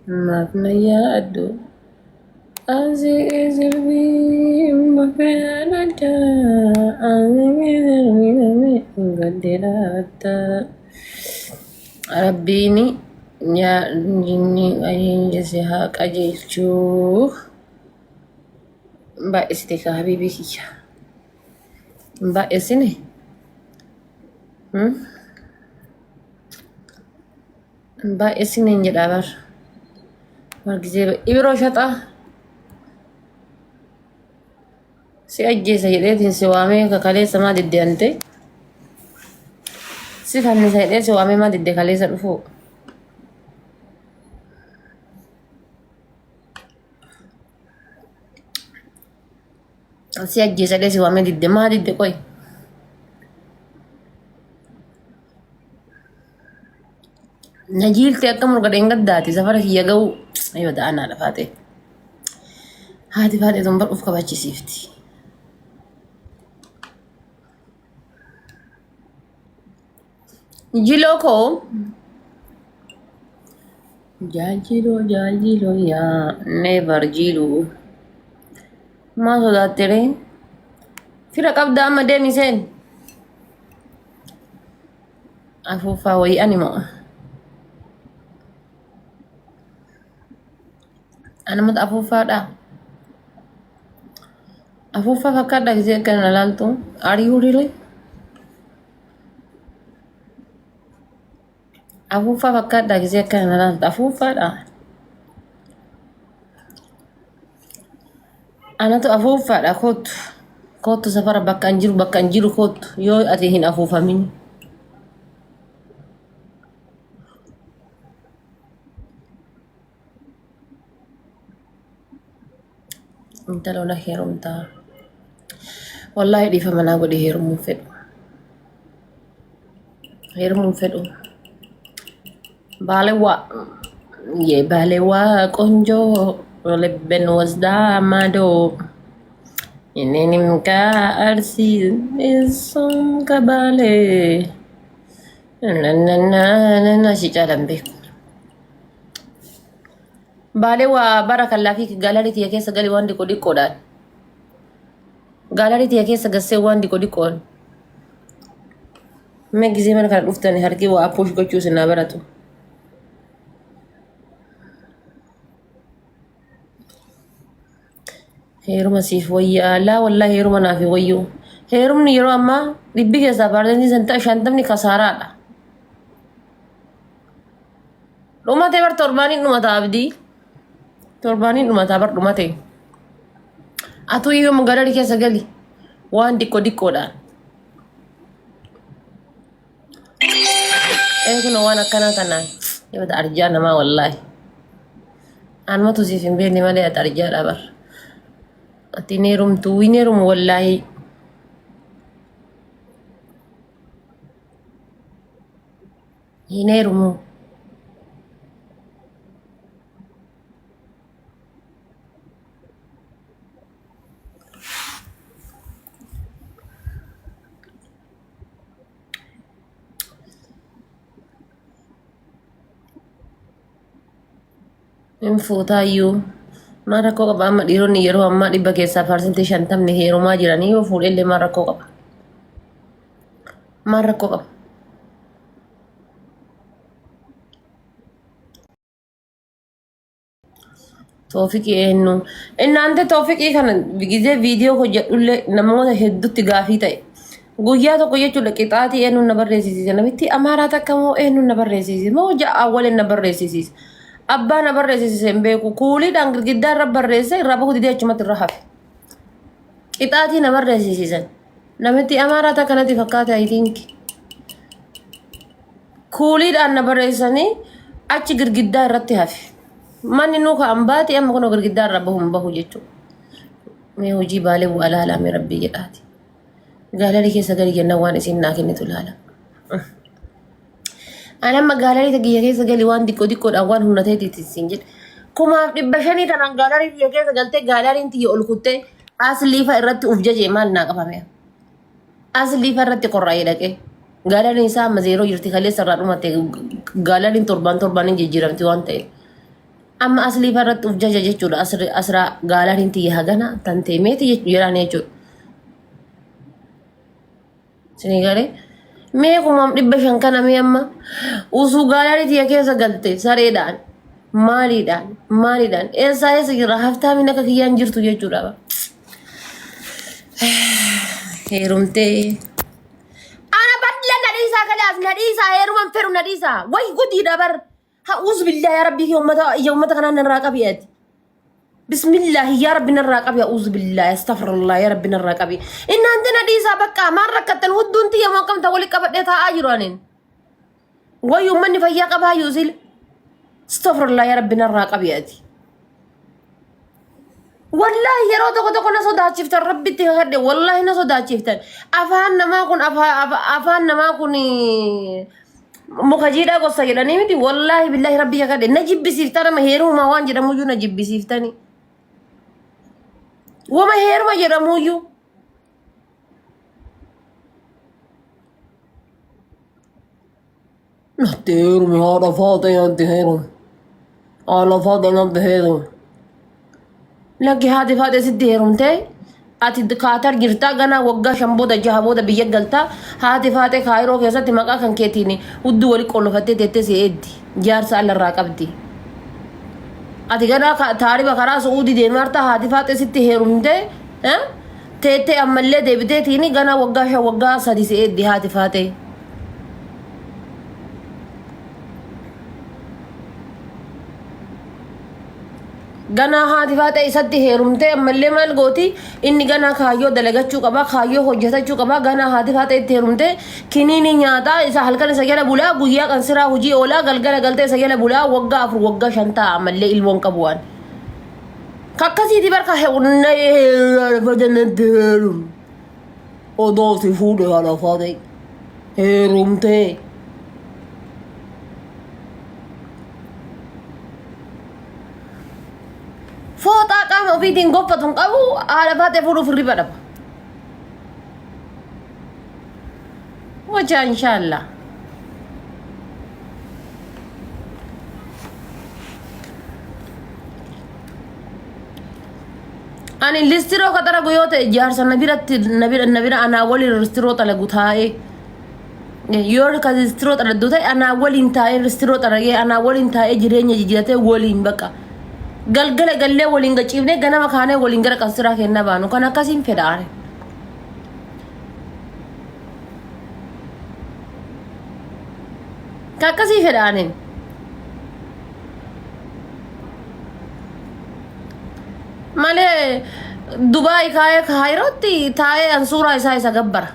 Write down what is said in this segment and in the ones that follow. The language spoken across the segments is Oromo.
Maaf na yaaddu. Asii sirbii mafeen addaa. Asii sirbii gaddeedha. Rabbiin yaa si haa qajeelchuu. Baay'isite kaa habiibii kiyya. Baay'isine. Baay'isine hin jedhaa bar. Bar gisee ibiroo shaxaa. Si ajjeesa jedheetiin si waamee ka kaleessa maa didde ante. Si fannisa jedhee si waamee maa didde kaleessa dhufuu. Si ajjeesa jedhee si waamee didde maa didde qoy. Na jiilte akka murga dheengaddaati safara kiyya ga'uu yoo da'anaa lafaate. Haati faatee tun bar uf kabachisiifti. Jiloo koo jaajiloo jaajiloo yaa never jiluu. Maa sodaatte ree? Fira qabda amma deemi seen. Afuuffaa wayii ani moo. Anumatu afuuffaadha. Afuuffaa fakkaadha gisee akkana na laaltu. Are you really? Afuuffaa fakkaadha gisee akkana na laaltu. Afuuffaadha. Anatu afuuffaadha kootu. Kootu safara bakka an jiru bakka an jiru kootu yoo ati hin afuufamin. Intala na heerumtaa. Wallaahi dhiifama naa godhi heerumuu hin fedhu. Heerumuu hin fedhu. Baalewaa. Yee baalewaa ቆንጆ ልብን ወስዳ ማዶ እኔንም ከአርሲ እሱም ከባሌ ናናናና si caalan beeku. Baalee waa bara kallaa fi gaalarii tiyya keessa gali waan diqoo diqqoodhaan. Gaalarii tiyya keessa gassee waan diqoo diqqoon. Mee gisee mana kana dhuftan harki waa appuush gochuu isin haa baratu. Heeruma siif wayyaa laa wallaahi heeruma naaf hin wayyuu. Heerumni yeroo ammaa dhibbi keessaa paarsentii shantamni kasaaraadha. Dhumate bar torbaaniin dhumata abdii. Torbaaniin dhumata bar dhumate. Atuu iyyuu galarii keessa gali. Waan diqqoo diqqoodhaan. Ee kun waan akkanaa kanaan yoo arjaa namaa wallaahi. Anumatu siif hin beekne malee ati arjaadha bar. Ati hin heerumtu hin heerumu wallaahi. Hin heerumu. Hin fuutaayyuu. Maal rakkoo qaba amma dhiironni yeroo ammaa dhibba keessaa parsantii shantamni heerumaa jiranii yoo fuudhellee maal rakkoo qaba? Maal rakkoo qaba? Toofiqii eenyu? Innaante toofiqii kana gizee viidiyoo hojjedhullee namoota hedduutti gaafii ta'e. Guyyaa tokko jechuudha qixaatii eenyuun na barreessisiise namitti amaaraa takka moo eenyuun na barreessisiise moo ja'a waliin na barreessisiise. Abbaa na barreessisiise hin beeku kuuliidhaan girgiddaa irra barreesse irraa bahuu didee achumatti irra hafe. Qixaatii na barreessisiisan. Namitti amaaraa takka natti fakkaate I think. Kuuliidhaan na barreessanii achi girgiddaa irratti hafe. Manni nuu ka'an baati amma kunoo girgiddaa irraa bahu hin bahu jechuudha. Mee hojii baalee bu'aa laalaa mee rabbii jedhaati. Gaalarii keessa gadi jennaan waan isin naa kennitu laala. Ani amma gaalarii kiyya keessa gali waan diqqoo diqqoodhaan waan humna ta'eeti isin jedhe. 1500 tanaan gaalarii kiyya keessa galtee gaalariin tiyya ol kuttee asliifa irratti uf jajee maal naa qabame. Asliifa irratti qorraa'ee dhaqee. Gaalariin isaa amma zeeroo jirti kaleessa irraa dhumatte gaalariin torbaan torbaan hin jijjiiramti waan ta'eef. Amma aslii irratti uf jaja jechuudha. Asraa gaalariin tiyya hagana tan teemeeti jedhaan jechuudha. Isinii galee mee 500,000 kana mee amma usuu gaalarii tiyya keessa galte sareedhaan maaliidhaan maaliidhaan eessaa eessa jirra haftaamiin akka kiyyaan jirtu jechuudha. Heerumtee. Ana badla na dhiisaa kalaas na dhiisaa heeruman fedhu na dhiisaa way gudiidha bar. Ha'uus billaa yaa rabbii kee ummata ija ummata kanaan narraa qabi ati. Bismillaahi yaa rabbi narraa qabi a'uuzu billaahi astaghfirullah yaa rabbi narraa qabi. Innaanti na dhiisaa bakka maal rakkattan hudduun tiyya moo akkamta wali qabadhee taa'aa jiru anin. Way ummanni fayyaa qabaa yuusil. Astaghfirullah yaa rabbi narraa qabi ati. Wallaahi yeroo tokko tokko na sodaachiftan rabbitti kakadhe wallaahi na sodaachiftan afaan namaa kun afaan namaa kun muka jiidhaa gosa jedhanii miti wallaahi billaahi rabbi kakadhe na jibbisiiftan ama heerumaa waan jedhamuyyuu na jibbisiiftani wama heeruma jedhamuyyuu natti heerumi haadha faatee natti heerumi haadha faatee natti heerumi lakki haati faatee sitti heerumtee ati kaatar jirtaa ganaa waggaa 5 booda 6 booda biyya galtaa haati faatee kaayiroo keessatti maqaa kan keetiin hudduu wali qollofattee teettee si eeddi jaarsa alarraa qabdi. Ati ganaa taariba karaa su'uudii deemaarta haati faatee sitti heerumtee teettee ammallee deebiteetiin ganaa waggaa 5 waggaa 3 si eeddi haati faatee. Ganaa haati faaxee isatti heerumtee ammallee maal gooti inni ganaa kaayyoo dalagachuu qaba kaayyoo hojjetachuu qaba ganaa haati faaxee itti heerumtee kiniinii nyaataa isa halkan isa jala bulaa guyyaa qansiraa hojii oolaa galgala galtee isa jala bulaa waggaa 4 waggaa 5 ta'a ammallee ilmoon qabu waan. Kakkasiiti barka heerum odoo si fuudhe haadha faaxee heerumtee. Fooxaa qaama ofiitiin goffatu hin qabu haadha faaxee fuudhuuf hirriba dhaba. Wajaa inshaallah. Ani listiroo ka xaragu yoo ta'e jaarsa na biratti na bira na bira anaa waliin listiroo xalagu taa'ee. Yoo ka listiroo xaladdu ta'e anaa waliin taa'ee listiroo xaragee anaa waliin taa'ee jireenya jijjiiratee waliin bakka. Galgala gallee waliin gaciifnee ganama kaanee waliin gara qansiraa kennaa baanu kan akkasiin fedha ani. Ka akkasii fedha ani. Malee Dubaay kaayee kaayirootti taa'ee an suuraa isaa isa gabbara.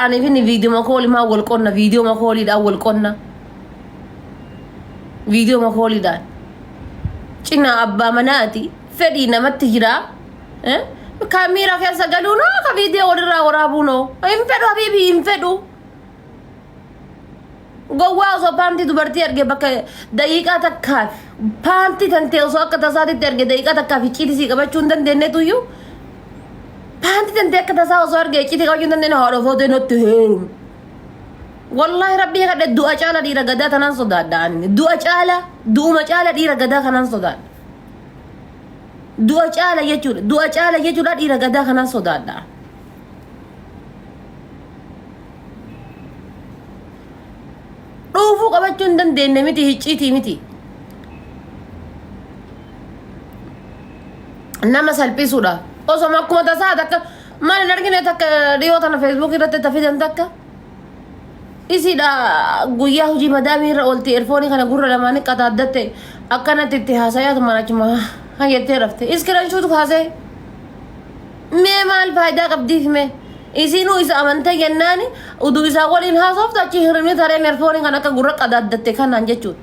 Ani fi viidiyoo koolii maa wal qonna viidiyoo kooliidhaan wal qonna. Viidiyoo kooliidhaan. Cinaa abbaa manaati fedhii namatti jira. Kaamiira keessa galuu noo ka viidiyoo walirraa waraabuu noo. Hin fedhu habiibii hin fedhu. Gowwaa osoo paantii dubartii arge bakka daqiiqaa takkaaf paantii tantee osoo akka tasaatitti arge daqiiqaa takkaaf icciitii sii qabachuu hin dandeenyetuyyuu paantii tantee akka tasaa osoo arge icciitii qabachuu hin dandeenye haadha footee natti heerume. Wallaahi rabbii kadhe du'a caala dhiira gadaa tanaan sodaadha ani du'a caala du'uma caala dhiira gadaa kanaan sodaadha. Du'a caala jechuudha du'a caala jechuudha dhiira gadaa kanaan sodaadha. Dhuufuu qabachuu hin dandeenye miti hicciitii miti. Nama salphisuudha. Osoma akkuma tasaa takka maal hin argine takka dhiyoo tana feesbuuk irratti ta fidan takka. Isiidha guyyaa hojii madaamii irra oolti erfoonii kana gurra lamaanii qataaddatte akkanatti itti haasayaa tumaan achuma hayyatee rafte. Iskiraan shuutu kaasee. Mee maal faayidaa qabdiif mee? Isiinuu isa amantee jennaani uduu isaa waliin haasoftu achi hirribni taree merfooniin kan akka gurra qadaaddatte kanaan jechuudha.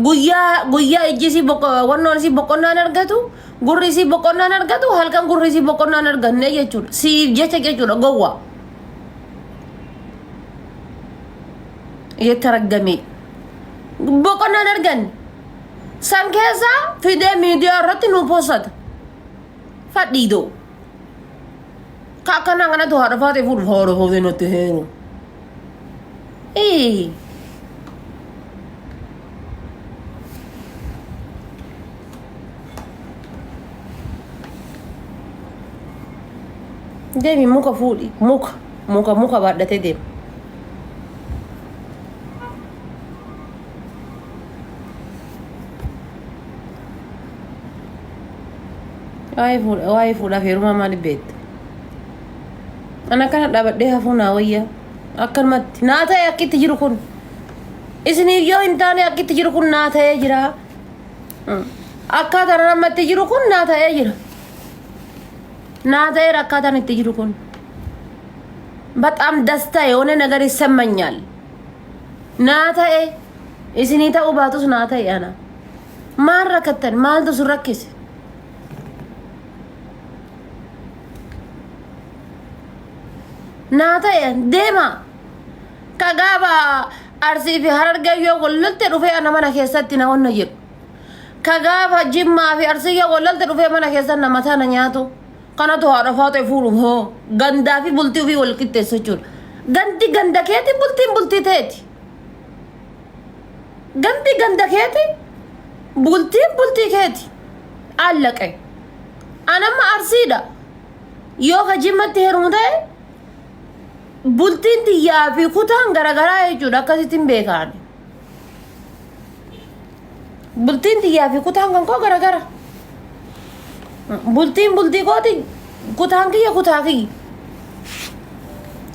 Guyyaa guyyaa ijji isii wannoon isii boqonnaan argatu gurri isii boqonnaan argatu halkan gurri isii boqonnaan arganne jechuudha. Siif jecha jechuudha gowwaa. Yettaraggame. Boqonnaan arganne. San keessaa fidee miidiyaa irratti nu poosata. Fadhiidoo. Ka akkanaa kanatu haadha faatee fuudhuuf haadha faatee natti heeru. Ee. Deemi muka fuudhi muka muka muka baadhatee deema. Waa'ee fuudha waa'ee fuudhaaf heerumaa maaliif beekta? Ana akkana dhaabadhee hafuu naa wayya. Akkanumatti naa ta'e akkitti jiru kun. Isiniif yoo hin taane akkitti jiru kun naa ta'ee jira. Akkaataan ammatti jiru kun naa ta'ee jira. Naa ta'eera akkaataan itti jiru kun. በጣም ደስታ የሆነ ነገር ይሰማኛል። naa ta'e isinii ta'uu baatus naa ta'e ana. Maal rakkattan maaltu sin rakkise? Naa ta'e deema. Ka gaafa Arsii fi Harargee yoo wal lolte dhufee ana mana keessatti na onna jedhu. Ka gaafa Jimmaa fi Arsii yoo wal lolte dhufee mana keessatti na mataa na nyaatu. Kanatu haadha faaxee fuudhu hoo gandaa fi bultii ofii wal qixxeessu jechuudha. Gandi ganda keeti bultiin bultii teeti. Gandi ganda keeti bultiin bultii keeti. Allaqe. Anamma Arsiidha. Yoo ka Jimmatti heerumu ta'e bultiin tiyyaa fi kutaan garagaraa jechuudha akkasitti hin beekaan. Bultiin tiyyaa fi kutaan kan koo garagara. Bultiin bultii kooti kutaan kiyya kutaa kiyya.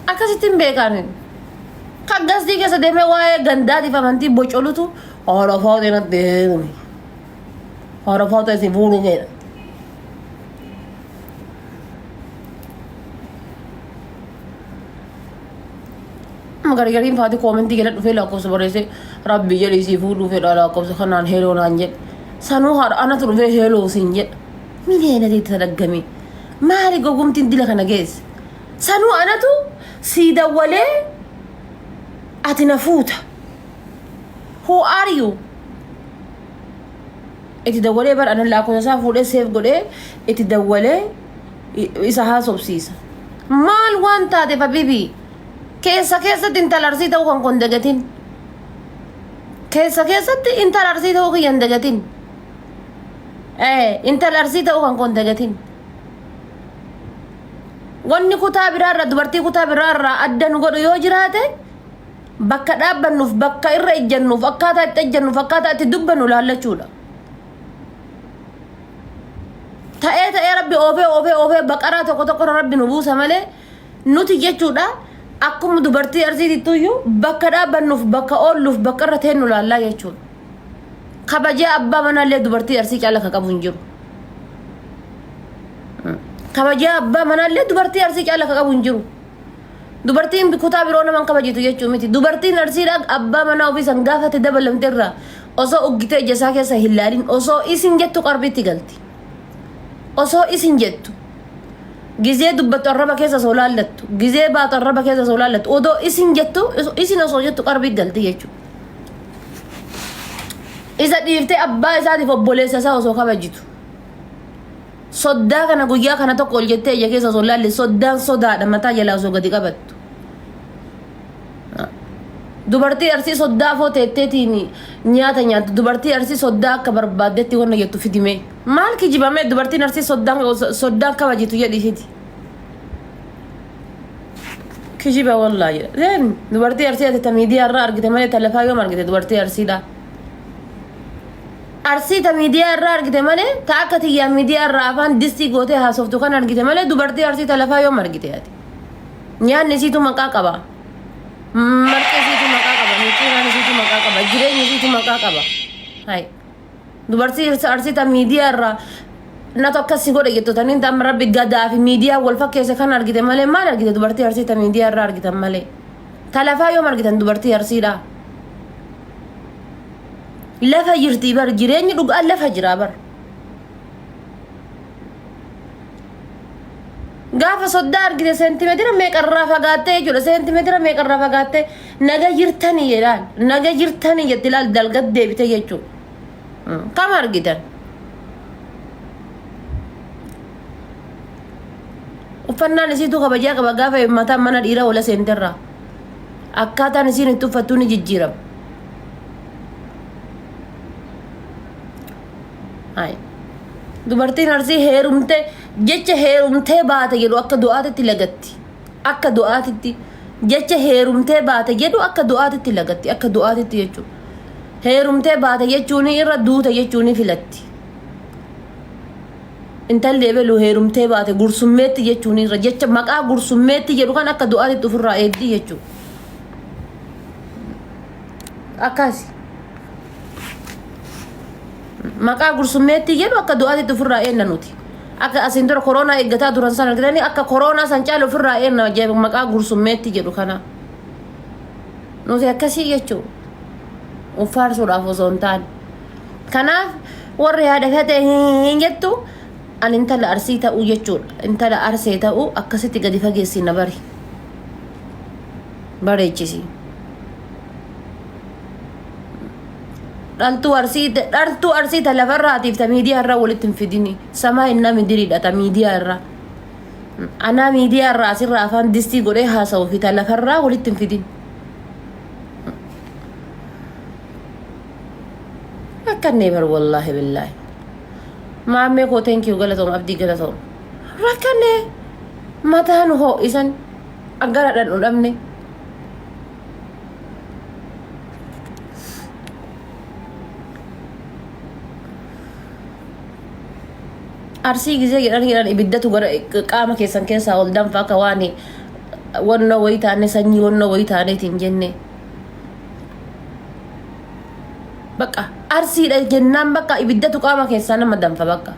Akkasitti hin beekaan. Kan gastii keessa deemee waa'ee gandaatiif amantii bocolutu haadha faaxee natti heerumi. Haadha faaxee si fuudhu fedha. Gargariin faati koomentii jala dhufee lakkoofsa barreessee rabbi jedhii si fuudhuu fedha lakkoofsa kanaan heeloo naan jedhe. Sanuu haadha anatu dhufee heeloo siin jedha. Min eenati itti sadaggame? Maali gogumtiin dila kana geesse? Sanuu anatu sii dawwalee ati na fuuta. Who are you? Itti dawwalee bar anan lakkoofsa isaa fuudhee seef godhee itti dawwalee isa haasofsiisa. Maal waan taateef habibi? Keessa keessatti intala Arsii ta'uu kan kun dagatin. Keessa keessatti intala Arsii ta'uu kiyya hin dagatin. Intala Arsii ta'uu kan kun dagatin. Wanni kutaa biraarraa dubartii kutaa biraarraa adda nu godhu yoo jiraate bakka dhaabbannuuf bakka irra ejjannuuf akkaataa itti ejjannuuf akkaataa itti dubbannu laallachuudha. Ta'ee ta'ee rabbi oofee oofee oofee baqaraa tokko tokko irra rabbi nu buusa malee nuti jechuudha akkuma dubartii Arsiitittuyyuu bakka dhaabbannuuf bakka oolluuf bakka irra teennu laallaa jechuudha. Kabajaa abbaa manaallee dubartii Arsii caala ka qabu hin jiru. Kabajaa abbaa manaallee dubartii Arsii caala ka qabu hin jiru. Dubartiin kutaa biroo nama hin kabajitu jechuu miti. Dubartiin Arsiidhaa abbaa manaa ofii san gaafate dabalamte irraa osoo uggitee ija isaa keessa hin laalin osoo isin jettu qarbiitti galti. Osoo isin jettu gizee dubbattu arraba keessa osoo laallattu gizee baatu arraba keessa osoo laallattu odoo isin jettu isin osoo jettu qarbiitti galti jechuudha. Isa dhiiftee abbaa isaatiif obboleessa isaa osoo kabajitu. Soddaa kana guyyaa kana tokko ol jettee ija keessa osoo hin laalle soddaan sodaadha mataa jalaa osoo gadi qabattu. Dubartii Arsii soddaa afoo teetteetiin nyaata nyaattu dubartii Arsii soddaa akka barbaaddetti wanna jettu fidimee. Maal kijibamee dubartiin Arsii soddaan soddaan kabajitu jedhi fidi. Kijiba wallaahi jedha. Seen dubartii Arsii ati ta miidiyaa irraa argite malee ta lafaa yoom argite dubartii Arsiidhaa. Arsii ta miidiyaa irraa argite malee ta akka tiyyaa miidiyaa irraa afaan distii gootee haasoftu kan argite malee dubartii Arsii ta lafaa yoom argite ati. Nyaanni isiitu maqaa qaba. Marqi isiitu maqaa qaba. Micciiraan isiitu maqaa qaba. Jireenyi isiitu maqaa qaba. Hai. Dubartii Arsii ta miidiyaa irraa natu akkas si godhe jettu taniin ta amma rabbi gadaa fi miidiyaa wal fakkeesse kan argite malee maal argite dubartii Arsii ta miidiyaa irraa argitan malee. Ta lafaa yoom argitan dubartii Arsiidhaa? Lafa jirti bar jireenyi dhugaa lafa jira bar. Gaafa soddaa argite seentimeetira meeqarraa fagaattee jechuudha. Seentimeetira meeqarraa fagaattee naga jirtanii jedhaan naga jirtanii jetti ilaal dalgatti deebite jechuudha. Kam argitan? Uffannaan isiitu kabajaa qaba gaafa mataan mana dhiiraa wala seenterraa. Akkaataan isiin itti uffattuu ni jijjiirama. Hai. Dubartiin Arsii heerumte Jecha heerumtee baate jedhu akka du'aatitti lagatti. Akka du'aatitti. Jecha heerumtee baate jedhu akka du'aatitti lagatti. Akka du'aatitti jechuudha. Heerumtee baate jechuun irra duute jechuun filatti. Intalli ebelu heerumtee baate gursummeetti jechuun irra jecha maqaa gursummeetti jedhu kan akka du'aatitti ofirraa eegdi jechuudha. Akkasi. Maqaa gursummeettii jedhu akka du'aatitti ofirraa eenna nuti. Akka asiin dura koronaa eeggataa turan san argitanii akka koronaa san caalu ofirraa eenna maqaa gursummeettii jedhu kana. Nuti akkasii jechuudha. Uffaarsuudhaaf osoo hin taane. Kanaaf warri haadha fate hin jettu ani intala arsii ta'uu jechuudha. Intala arsee ta'uu akkasitti gadi fageessi na bari. Bareechisi. Dhaltuu arsii dhaltuu arsii ta lafarraatiif ta miidiyaa irraa walitti hin fidini. Samaa innaa midiriidha ta miidiyaa irraa. Anaa miidiyaa irraa asirraa afaan distii godhee haasa'u fi ta lafarraa walitti hin fidin. Rakkannee bar wallaahi billaahi. Maammee koo thank you galatoom abdii galatoom. Rakkannee mataa nu hoo'isan gara dhandhu dhabne. Arsii gisee jedhan jedhan ibiddatu gara qaama keessan keessaa ol danfa akka waan wannoo wayii taane sanyii wannoo wayii taaneetiin jenne. Bakka arsiidha jennaan bakka ibiddatu qaama keessaa nama danfa bakka.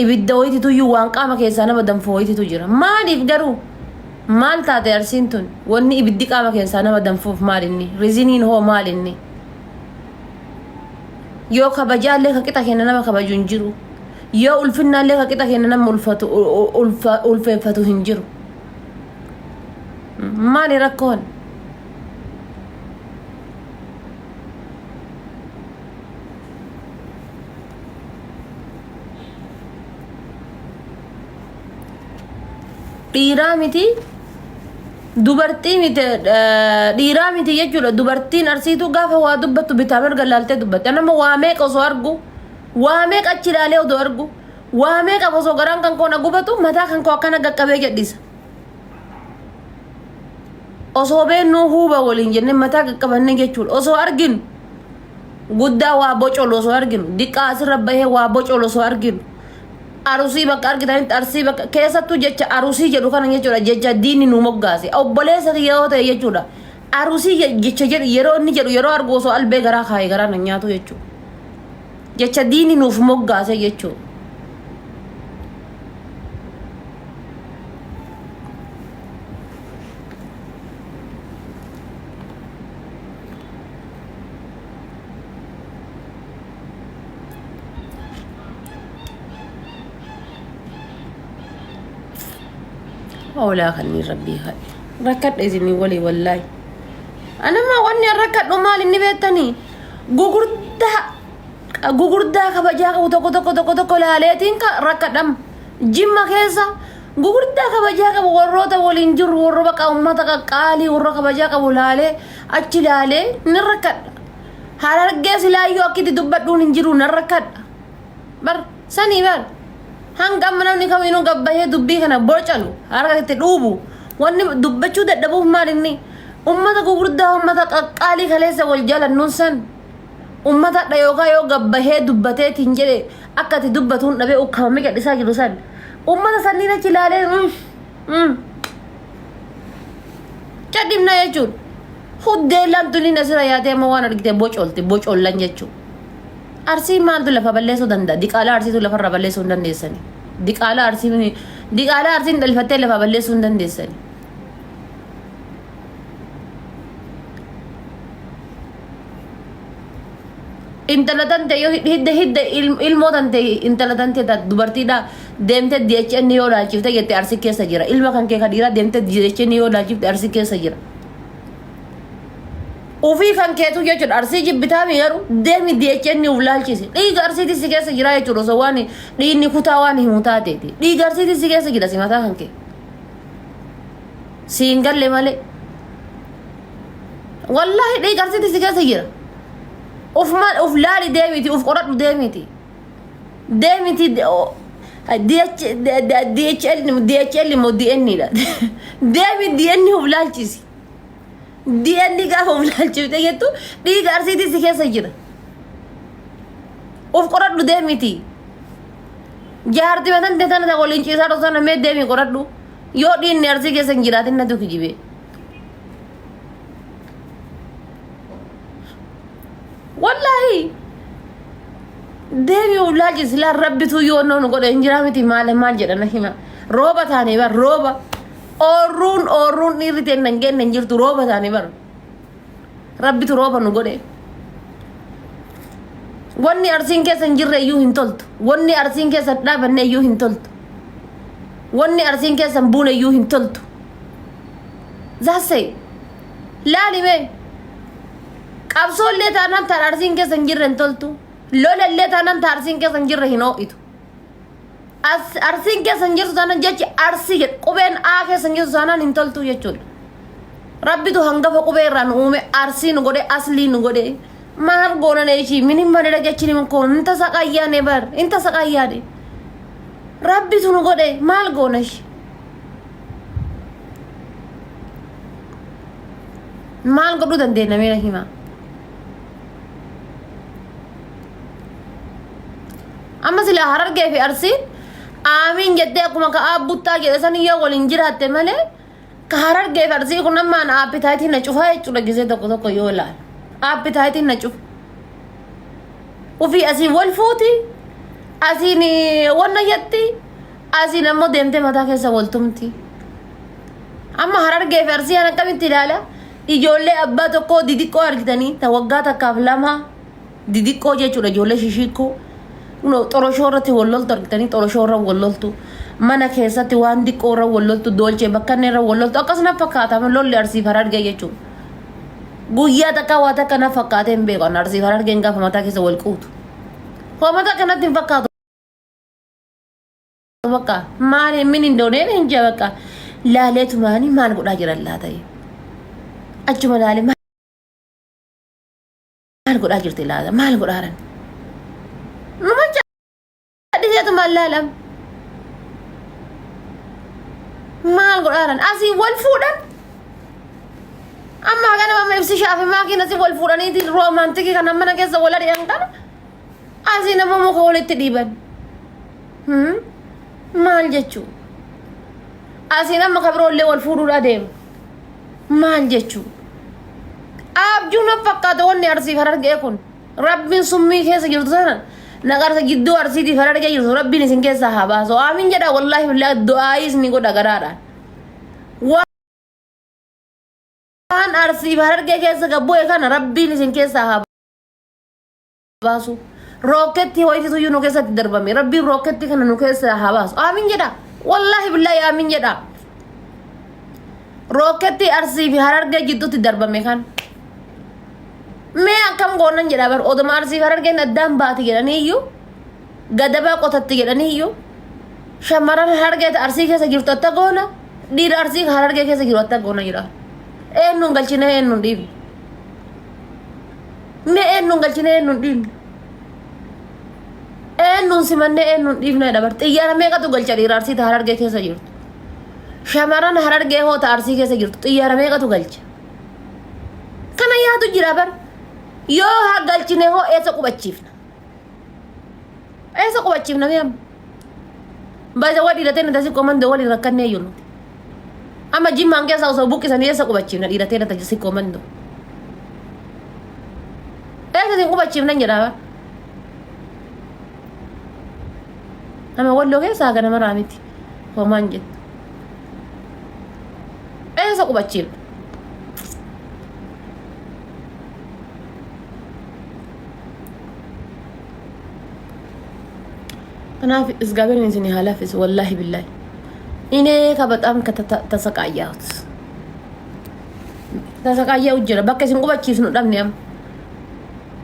Ibidda wayititu iyyuu waan qaama keessaa nama danfu wayititu jira. Maaliif garuu? Maal taate arsiin tun? Wanni ibiddi qaama keessaa nama danfuuf maal inni? Riziniin hoo maal inni? Yoo kabajaallee ka qixa keenya nama kabaju hin jiru. Yoo ulfinnaallee ka qixa keenya nama ulfatu ulfeeffatu hin jiru. Maali rakkoon? Dhiiraa miti dubartii miti dhiiraa miti jechuudha. Dubartiin arsiituu gaafa waa dubbattu bitaa mirga laaltee dubbatti. Nama waa meeqa osoo argu waa meeqa achi ilaalee odoo argu waa meeqa osoo garaan kan koo na gubatu mataa kan koo akkana qaqqabee jedhisa. Osoo beennuu huuba waliin jennee mataa qaqqabanne jechuudha. Osoo arginu guddaa waa bocolu osoo arginu diqqaa asirra bahee waa bocolu osoo arginu arusii bakka argitanitti arsii bakka keessattuu jecha arusii jedhu kana jechuudha jecha diinni nu moggaase obboleessa kiyya yoo ta'e jechuudha arusii jecha jedhu yeroo inni jedhu yeroo argu osoo albee garaa kaa'e garaa na nyaatu jechuudha jecha diinni nuuf moggaase jechuudha. Hoolaa kanneen rabbii haadhe. Rakkadha isinii walii wallaahi. Anammaa wanni an rakkadhu maal inni beektanii? Gugurdaa gugurdaa kabajaa qabu tokko tokko tokko tokko laaleetiin rakkadham. Jimma keessa gugurdaa kabajaa qabu warroota waliin jirru warra baqa uummata qaqqaalii warra kabajaa qabu laalee achi laalee ni rakkadha. Harargee silaayyuu akkitti dubbadhuun hin jiru nan rakkadha. Bar sanii bar hanga amma namni kamiinuu gabbahee dubbii kana bocalu harka itti dhuubu wanni dubbachuu dadhabuuf maal inni ummata gugurdaa ummata qaqqaalii kaleessa wal jaalannuun san ummata dha yookaan yoo gabbahee dubbateetiin jedhe akka ati dubbatuun dhabee ukkaamamee gadhisaa jiru san ummata sanniin achi ilaalee cadhimna jechuudha. Huddeellaan tuniin asirra yaatee amma waan argite bocolti bocollan jechuudha. Arsiin maaltu lafa balleessuu danda'a? Diqaalaa arsiitu lafarraa balleessuu hin dandeessani. Diqaalaa arsiin diqaalaa arsiin dhalfattee lafa balleessuu hin dandeessani. Intala tante yoo hidda hidda ilmoo tante intala tante ta dubartiidha deemte DHN yoo laalchifte jette arsii keessa jira. Ilma kan kee ka dhiiraa deemte DHN yoo laalchifte arsii keessa jira. Ufii kan keetu jechuudha arsii jibbitaami garuu deemi DHN uf laalchisi. Dhiiga arsiitis si keessa jira jechuudha osoo waan dhiigni kutaa waan himu taateeti. Dhiiga arsiitis si keessa jira si mataa kan kee. Si hin galle malee. Wallaahi dhiiga arsiitis si keessa jira. Uf maal uf laali deemiti uf qoradhu deemiti. Deemiti DHL DHL immoo DN dha. Deemi DN of laalchisi. DN gaafa of laalchifte jettu dhiiga arsiitii si keessa jira. Of qoradhu deemiti. Jaartii matan tee tana waliin ciisaa dhosoo namee deemi qoradhu. Yoo dhiinni arsii keessa hin jiraatin natu kijibee. Wallaahi deemi ulaaji silaa rabbitu yoo nu godhe hin jiraa miti maal maal jedha na hima. Rooba taane bar rooba. Oorruun oorruun dhiirri teenna hin geenne hin jirtu rooba taane bar. Rabbitu rooba nu godhe. Wanni arsiin keessa hin jirre iyyuu hin toltu. Wanni arsiin keessa hin dhaabanne iyyuu hin toltu. Wanni arsiin keessa hin buune iyyuu hin toltu. Zaasee laali mee qabsoo illee taanaan taan arsiin keessa hin jirre hin toltu. Lola illee taanaan taan arsiin keessa hin jirre hin hoo'itu. As arsiin keessa hin jirtu taanaan jechi arsii jedhu qubeen A keessa hin jirtu taanaan hin toltu jechuudha. Rabbitu hangafa qubee irraa nu uume arsii nu godhe aslii nu godhe maal goona neechi minim madaragachini kun hin tasaqayyaane bar hin tasaqayyaane rabbitu nu godhe maal goona ishi maal godhuu dandeenya mee na himaa. Amma silaa Harargee fi Arsiin aamiin jettee akkuma ka aabbuttaa jedhe san yoo waliin jiraatte malee ka Harargee fi Arsii kun ammaan aappitaayitiin na cufaa jechuudha gisee tokko tokko yoo ilaalu. Aappitaayitiin na cufa. Ufii asiin wal fuuti asiin wanna jetti asiin ammoo deemtee mataa keessa wal tumti. Amma Harargee fi Arsii kan akkamitti ilaala? Ijoollee abbaa tokkoo didiqqoo argitanii ta waggaa takkaaf lama didiqqoo jechuudha ijoollee shishiikkoo. No, xoroshoo irratti wal loltu argitanii xoroshoo irra wal loltu. Mana keessatti waan diqqoo irra wal loltu doolchee bakka inni irra wal loltu akkasuma fakkaata lolli Arsii fi Harargee jechuudha. Guyyaa takka waa takka na fakkaatee hin beeku Arsii fi Harargeen gaafa mataa keessa wal quutu. Hoo mataa kanatti hin fakkaatu. Bakka maal min hin dooneen hin jaa bakka laaleetu maani maal godhaa jiran laata achuma laale maal godhaa jirti laata maal godhaaran numa cadhiseetu maal laalam maal godhaaran asii wal fuudhan amma kana amma ibsi shaafi maakiin asii wal fuudhaniiti roomaantikii kana mana keessa wal ari'an kana asii nama muka walitti dhiiban. Maal jechuu? Asiin amma ka biroollee wal fuudhuudha deema. Maal jechuu? Abjuu na fakkaata wanni Arsiif Harargee kun. Rabbiin summii keessa jirtu sana naqarsa gidduu Arsiitiif Harargee jirtu Rabbiin isin keessaa haa baasu. Aamin jedha wallaahi billaahi du'aayis ni godha garaadhaan. Waan Arsiif Harargee keessa gabbu'e kana Rabbiin isin keessaa haa baasu. Rookketti wayititu iyyuu nu keessatti darbame. Rabbiin rookketti kana nu keessa haa baasu. Aamin jedha. Wallaahi billaahi aamin jedha. Rookketti Arsii fi Harargee jidduutti darbame kan. Mee akkam goonan jedha bar oduma Arsii fi Harargeen addaan baati jedhanii iyyuu gadabaa qotatti jedhanii iyyuu shamarran Harargee ta Arsii keessa jirtu atta goona dhiira Arsii Harargee keessa jiru atta goona jedha. Eenyuun galchine eenyuun dhiibne. Mee eenyuun galchinee eenyuun dhiibne? Eenyuun simannee eenyuun dhiibne dha bar. Xiyyaara meeqatu galcha dhiira Arsii ta Harargee keessa jirtu? Shamarran Harargee hoo ta Arsii keessa jirtu xiyyaara meeqatu galcha? Kana yaadu jira bar. Yoo haa galchine hoo eessa qubachiifna? Eessa qubachiifna mee amma? Baay'ee waa dhiiratee na tasi komandoo waliin rakkannee jiru. Amma jimmaan keessaa osoo buqqisanii eessa qubachiifna dhiiratee na tasi komandoo. Eessa isin qubachiifnan jedhaa. Nama walloo keessaa haga nama raamiti. Homaan jettu. Eessa qubachiifna? Kanaaf እግዚአብሔር isin haa laffisu wallaahi billaahi. እኔ ከበጣም ተሰቃየሁት ተሰቃየሁ jira bakka isin qubachiisnu dhabne amma.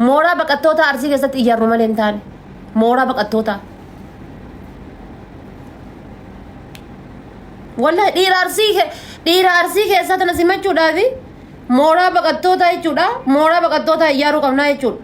Mooraa baqattoota Arsii keessatti ijaarru malee hin taane. Mooraa baqattoota. Wallahi dhiira Arsii dhiira Arsii keessatti na simachuudhaafi mooraa baqattoota jechuudha. Mooraa baqattoota ijaaruu qabnaa jechuudha.